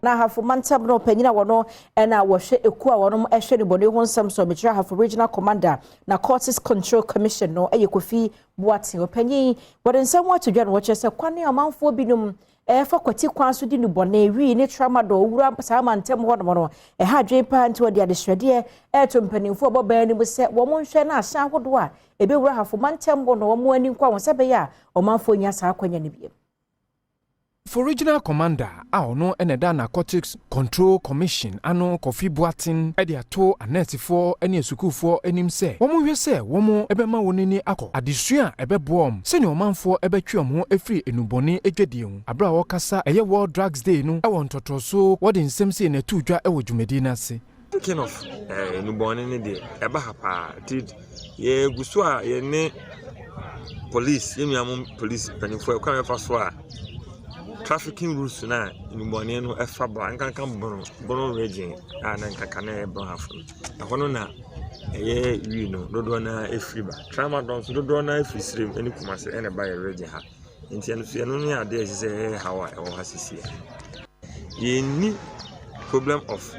Na Ahafo mantam no panyin a wɔno ɛna wɔhwɛ ekuo a wɔnom ɛhwɛ nnubɔne ho nsɛm so, mekyerɛ Ahafo Regional Commander, Narcotics Control Commission no, ɛyɛ Kofi Boateng. Ɔpanyin wɔde nsɛm ato dwa no, wɔkyerɛ sɛ kwan a ɔmanfoɔ binom ɛfa kwati kwan so di nnubɔne, wii ne tramadol wura saa mantam hɔnom no, ɛha adwene paa. Nti wɔde adesrɛdeɛ ɛɛto mpanimfoɔ bɔ bɛn no mu sɛ wɔn nhwɛ no ahyɛn ahodoɔ a ɛbɛwura Ahafo mantam hɔ no, wɔn ani nkɔ wɔn sɛ bɛyɛ a ɔmanfoɔ nya saa akɔnya no bio. For Regional Commander a ɔno ɛna ɛda Narcotics Control Commission ano, Kofi Boateng, ɛde ato anɛɛsefoɔ ne asukuufoɔ anim sɛ wɔn hwɛ sɛ wɔn ɛbɛma wɔn ani akɔ adesua a ɛbɛboa wɔn sɛnea ɔmanfoɔ ɛbɛtwe wɔn ho afiri enubɔne adwadie ho. Abere a wɔkasa ɛyɛ World Drugs Day no ɛwɔ ntɔtɔso, wɔde nsɛm sei na ɛto dwa ɛwɔ dwumadie no ase. King of nnubɔne no deɛ, ɛba ha paa, nti yɛgu so a yɛne police, yɛn nuanom police mpanimfoɔ, ɛkwan a yɛfa so a trafficking routes na nnubɔne no ɛfa ba, nkanka Bono Region a na nkaka na ɛyɛ Bono Ahafo no, ɛhɔ no na ɛyɛ wii no dodoɔ naa efiri ba. Tramadol nso, dodoɔ naa efiri Sirem ɛne Kumase ɛna ɛba yɛ region ha. Nti ɛno nso, ɛno ne adeɛ a ɛsɛ sɛ ɛyɛ haw a ɛwɔ ha sisi a yɛnni problem of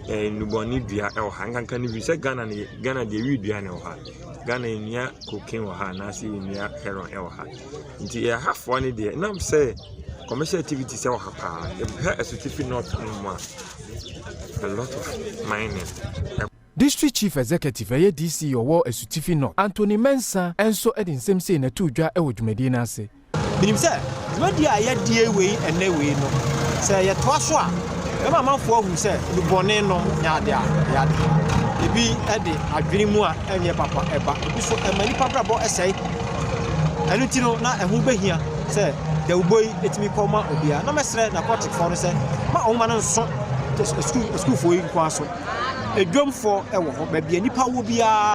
nnubɔne dua ɛwɔ ha. Nkanka no wi sɛ Ghana ne Ghana deɛ, wi dua na ɛwɔ ha. Ghana yɛnnua cocaine wɔ ha anaasɛ yɛnnua heroin ɛwɔ ha. Nti yɛhafoɔ no deɛ, nam sɛ commercial activities ɛwɔ ha paa. Yɛhwɛ Asutifi North no mu a, a lot of mining. District Chief Executive, ɛyɛ DC ɔwɔ Asutifi North, Anthony Mensah, nso de nsɛm sei na ɛto dwa wɔ dwumadie no ase. Menim sɛ dwumadie a yɛadie wei ɛnɛ wei no, sɛ yɛtoa so a, bɛma amanfoɔ ahu sɛ nnubɔne nom nyɛ ade a ɛyɛ ade. Ebi de adwene mu a ɛnyɛ papa ɛba, ebi so ɛma nipa brabɔ ɛsɛe. Ɛno nti no na ɛho bɛhia sɛ dawubɔ yi ɛtumi kɔ ma obiara. Na mɛsrɛ narcoticfoɔ no sɛ ma ɔmoma no nso sukuufoɔ yi nko so, edwamfoɔ ɛwɔ hɔ, baabi a nipa wɔ biara.